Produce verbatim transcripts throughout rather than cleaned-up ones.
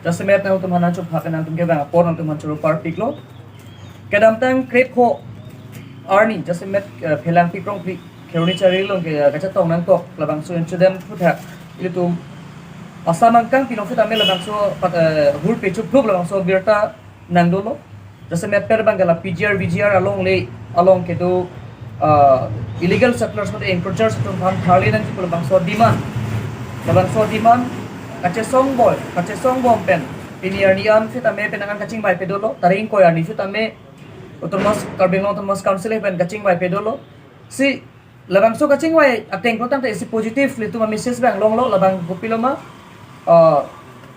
Jasemet nangtum aphan nangchupha pen nangtum kevang apor nangtum aphan choro parpiklo. Kedamtang krepho arni jasemet, eh, Phelangpi Krongphli Kheroni Chari along ke, eh, kachetong nangkok labangso incident aphuthak ilitum Assam angkang pinong sitame labangso pat, eh, hur pechupluk labangso birta nangdolo. Jasemet per abang ke la P G R, V G R alongle along kedo, ah, illegal settlers mate encroachers atum aphan tharli nangji pu labangso demand. Labangso demand kachesong bom, kachesong bom pen pini arni an sitame penang an kachingvai pedolo, tarik ingkoi arni sitame Autonomous, Karbi Anglong Autonomous Council pen kachingvai pedolo. Si labangso kachingvai ateng ko tangte isi positive ilitum a-message abang longlo, labang kopilo ma, ah,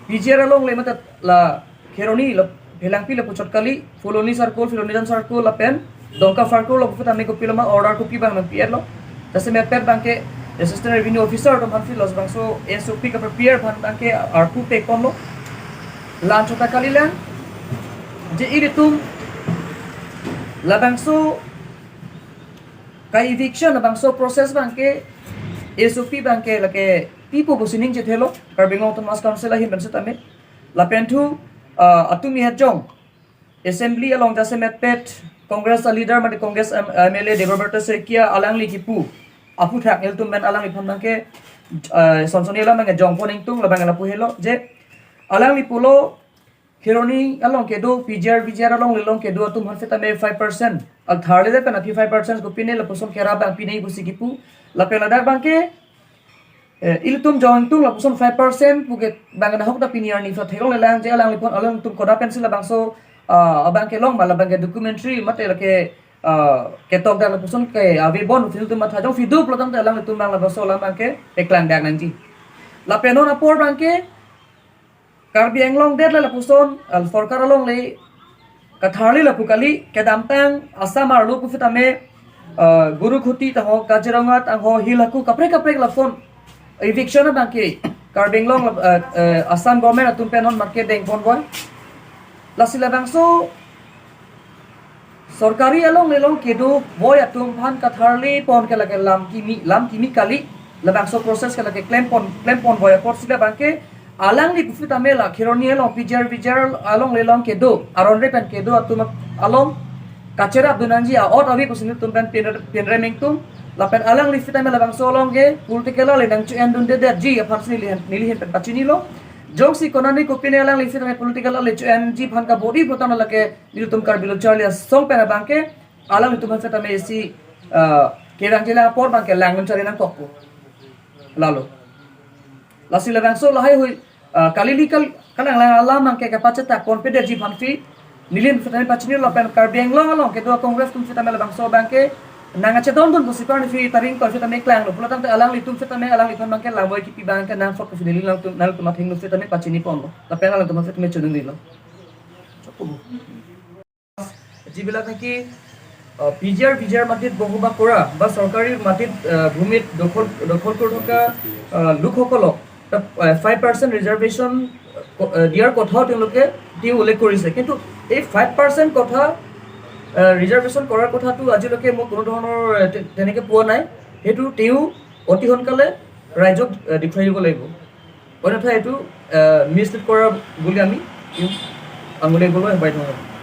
P G R alongle mate la Kheroni la Phelangpi lapuchot kali, Phuloni Circle, Phuloni Town Circle lapen Dongka Circle along aphuthak me kopilo ma order kopi abang nangpi-etlo. Jasemet per abang ke Assistant Revenue Officer atum aphan pilo, labangso S O P kaprepare aphan abang ke arpu pekponlo. La-anchot ta kalilang, je ilitum labangso ka-eviction labangso process abang ke S O P abang ke lake pipo pusi ningje thelo, Karbi Anglong Autonomous Council ahin pen sitame. Lapen thu, ah, atumi hajong Assembly along jasemet pet Congress a-leader mate Congress M-, M L A Debabrata Saikia alangli kipu aphuthak ilitum pen alangliphan abang ke, ah, Sonson Yela abang ke jongpon ingtung, labang ke lapu helo je alangli pulo Kheroni along kedo P G R, V G R alongle along kedo atum aphan sitame five percent, al tharli de pen aphi five percent kopine lapuson kerap abang pine pusi kipu. Lapen ladak abang ke, eh, ilitum jongtung lapuson five percent pu ke abang nahok ta pini arni pha theklonglelang je alangliphan alangtum koda pensi labangso, ah, abang ke long ma, labang ke documentary mate lake, ah, ketok dak lapuson ke ave bon ilitum matha jongsi do pulo tangte alanglitum abang labangso alam abang ke eklang dak nangji. Lapen non apor abang ke Karbi Anglong det le lapuson, al sorkar alongle katharli lapu kali, kedamtang Assam arlo pusitame, ah, Gurukhuti tangho, Kaziranga tangho, Hill Haku kaprek kaprek lapuson eviction abang ke Karbi Anglong, ah, eh, Assam government atum pen non market dengpon boi. Lasi labangso sorkari alongle along kedo boi atum aphan katharli pon ke lake lam kimi, lam kimi kali, labangso process ke lake klempon, klempon boi apotsi labang ke alangli pusitame la Kheroni along P G R V G R alongle along kedo, aron re pen kedo atum along kacherap dun nangji a-ot ave pusi nelitum pen pin, pinrem ingtung, lapen alangli pusitame labangso along ke political ale nangcho-en dundedetji aphansi neli, neli ahin pen pachinilo. Jongsi konane kopine alangli pusitame political ale cho-enji aphan kabor-i pulo tangte lake nelitum Karbi Lo Charli Asong pen abang ke alanglitum aphan sitame isi, ah, kevangji la apor abang ke langdun charli nangkokpo. Lalo. Lasi labangso lahaihui, ah, kali li kal-, kalanglang alam abang ke kapachethak ponpedetji aphansi neli ahin sitame pachinilo lapen Karbi Anglong along kedo Congress atum sitame labangso abang ke nangkachedondun pusi parni si tarik ingkoi sitame klanglo pulo tangte alanglitum sitame alanglitum abang ke lamoi kipi abang ke nangsot pusi neli nangtum, nangtum athengno sitame pachiniponlo. Lapen alangtum sitame chodungrilo. যিবিলাক নেকি, আহ, P G আৰ, ভি জি আৰ মাটিত বসবাস কৰা বা চৰকাৰী মাটিত, আহ, ভূমিত দখল, দখল কৰি থকা, আহ, লোকসকলক, আহ, ফাইভ পাৰ্চেণ্ট ৰিজাৰ্ভেশ্যন, আহ, দিয়াৰ কথাও তেওঁলোকে, তেওঁ উল্লেখ কৰিছে। কিন্তু এই ফাইভ পাৰ্চেণ্ট কথা, আহ, ৰিজাৰ্ভেশ্যন কৰাৰ কথাটো আজিলৈকে মই কোনো ধৰণৰ, আহ, তে-, তেনেকে পোৱা নাই। সেইটো তেওঁ অতি সোনকালে ৰাইজক, আহ, দেখুৱাই দিব লাগিব। অন্যথা এইটো, আহ, মিছলিড কৰা বুলি আমি আঙুলিয়াবলৈ বাধ্য হ'ম।